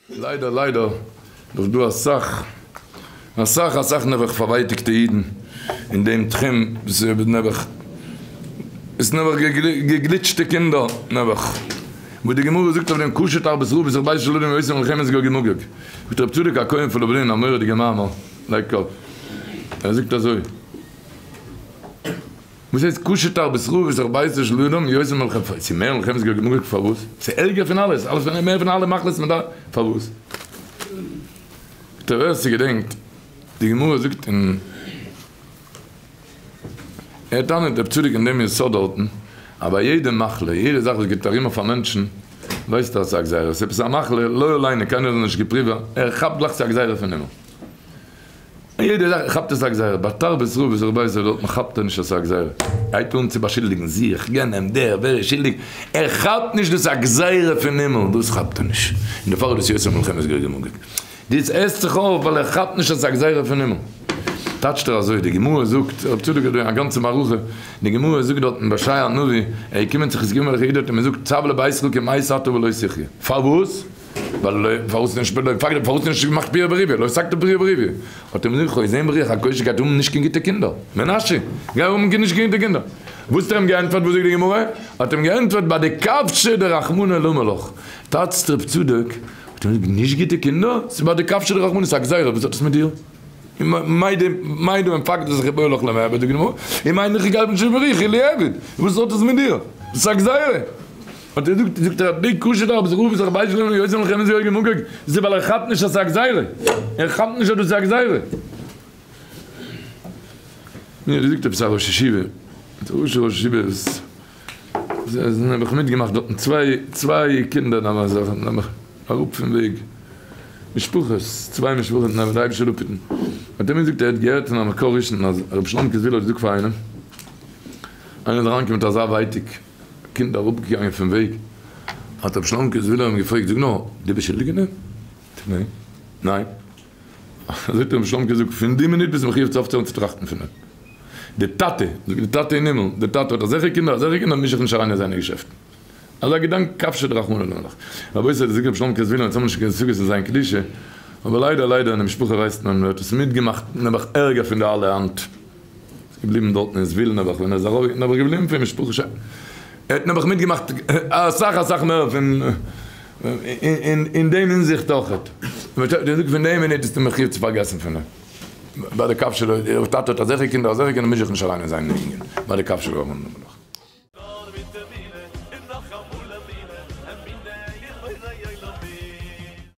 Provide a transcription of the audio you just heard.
ליידער ליידער נאך דא אסאך אסאך אסאך נעבעך פארווייטיגטע אידן אין דעם תחום וואס איז נעבעך איז נעבעך געגליטשטע קינדער נעבעך וואס די גמרא זאגט אויף דעם קשה תרבות רעה בתוך בית של אדם יותר ממלחמת גוג ומגוג זאגט רב צדוק הכהן פון לובלין א מורא'דיגע מאמר לייגט קאפ ער זאגט אזוי. וואס הייסט קשה תרבות רעה בתוך ביתו של אדם יותר ממלחמת ס'איז מער מלחמת גוג ומגוג פארוואס? ס'איז ערגער פון אלעס, אלעס מער פון אלע מחלות מען דארף פארוואס? זאגט ער ווער ס'געדענקט די גמרא זאגט אין ער טענה'ט רב צדוק אין דעם יסוד דארטן אז ביי יעדע מחלה יעדע זאך וואס גייט ארום אויף א מענטשן ווייסט ער אז ס'איז א גזירה ס'איז עפעס א מחלה לא עלינו קיינער זאל נישט געפריוו ווערן ער כאפט גלייך ס'איז א גזירה פון הימל. יעדע זאך כאפט עס א גזירה, ביי תרבות רעה וואס איך ווייס אז דארט כאפט ער נישט אז ס'איז א גזירה, ער הייבט אן צו באשולדיגן זיך, יענעם, דער, ווער איז שולדיג, ער כאפט נישט דאס איז א גזירה פון הימל, דאס כאפט ער נישט, און דערפאר איז דאס יוצא מלחמת גוג ומגוג, דאס עסט זיך אויף ווייל ער כאפט נישט אז ס'איז א גזירה פון הימל. טייטשט ער אזוי, די גמרא זאגט, רב צדוק האט דא א גאנצע מערכה, די גמרא זאגט דארטן ביי ישעי' הנביא, ער איז געקומען צו חזקיהו מלך יהודה האט אים געזאגט צו לביתך כי מת אתה ולא תחיה, פארוואס? ווייל פארוואס נישט פארוואס נישט געמאכט פריה ורביה לא הפסקת פריה ורביה האט אים געזאגט זעהן ברוח הקודש גייט האבן נישט קיין גוטע קינדער מנשה גייט האבן נישט קיין גוטע קינדער וואס האט ער אים געענטפערט וואס זאגט די גמרא האט אים געענטפערט ביי די כבשי דרחמנא למה לך טייטשט רב צדוק האט אים געזאגט נישט גוטע קינדער ס'איז ביי די כבשי דרחמנא ס'איז א גזירה וואס האט עס מיט דיר מאי דא מפקד זיך איבער לך למעבד זאגט די גמרא און מאי דכי גייט נישט איבער איך ליעבד וואס האט עס מיט דיר ס'איז א גזירה. האט ער געזאגט, זאגט ער, די קושיא דארף זיך רופן זיך ביישלען און יוצא מלחמת גוג ומגוג, דאס איז ווייל ער כאפט נישט אז ס'איז א גזירה, ער כאפט נישט אז דאס איז א גזירה. מיר האט געזאגט עפעס א ראש ישיבה, די ראש ראש ישיבה איז איז נעבעך מיטגעמאכט דארטן צוויי צוויי קינדער נעבעך זיך נעבעך אראפ פון וועג, משפחות, צוויי משפחות נעבעך די אייבישטער זאל אפהיטן, האט ער מיר געזאגט ער האט געהערט פון א מקור ראשון אז רבי שלומ'קע זוויהלער האט געזאגט פאר איינעם, איינער איז אריינגעקומען מיט אזא ווייטאג, קינד אראפגעגאנגען פון וועג, האט רבי שלומ'קע זוויהלער אים געפרעגט, זאג נאר, דו ביסט שולדיג אין דעם? זאגט ער, ניין. ניין. אזוי האט רבי שלומ'קע געזאגט, פון די מינוט ביסטו מחויב צו אויפצוהערן צו טראכטן פון דעם. די טאטע, זאגט די טאטע אין הימל, די טאטע האט אזעלכע קינדער, אזעלכע קינדער, מיש זיך נישט אריין אין זיינע געשעפטן. אזא געדאנק כבשי דרחמנא למה לך. רבותי, זאגט רבי שלומ'קע זוויהלער, אונז האבן נישט קיין השגות אין זיין קדושה, אבער ליידער ליידער אין די משפחה ווייסט מען, מען האט עס מיטגעמאכט נעבעך ערגער פון די אלע היינט. געבליבן דארטן אין זוויל נעבעך ווען ער איז ארויף נעבעך געבליבן פון משפחה ש. ער האט נעבעך מיטגעמאכט אסאך אסאך מער פון אין דעם הינזיכט אויכעט. פון דעם מינוט ביסטו מחיוב צו פארגעסן פון אים. ביי די קו שלו, דער טאטע האט אזעלכע קינדער אזעלכע קינדער מיש זיך נישט אריין אין זיין ענין ביי די קו שלו.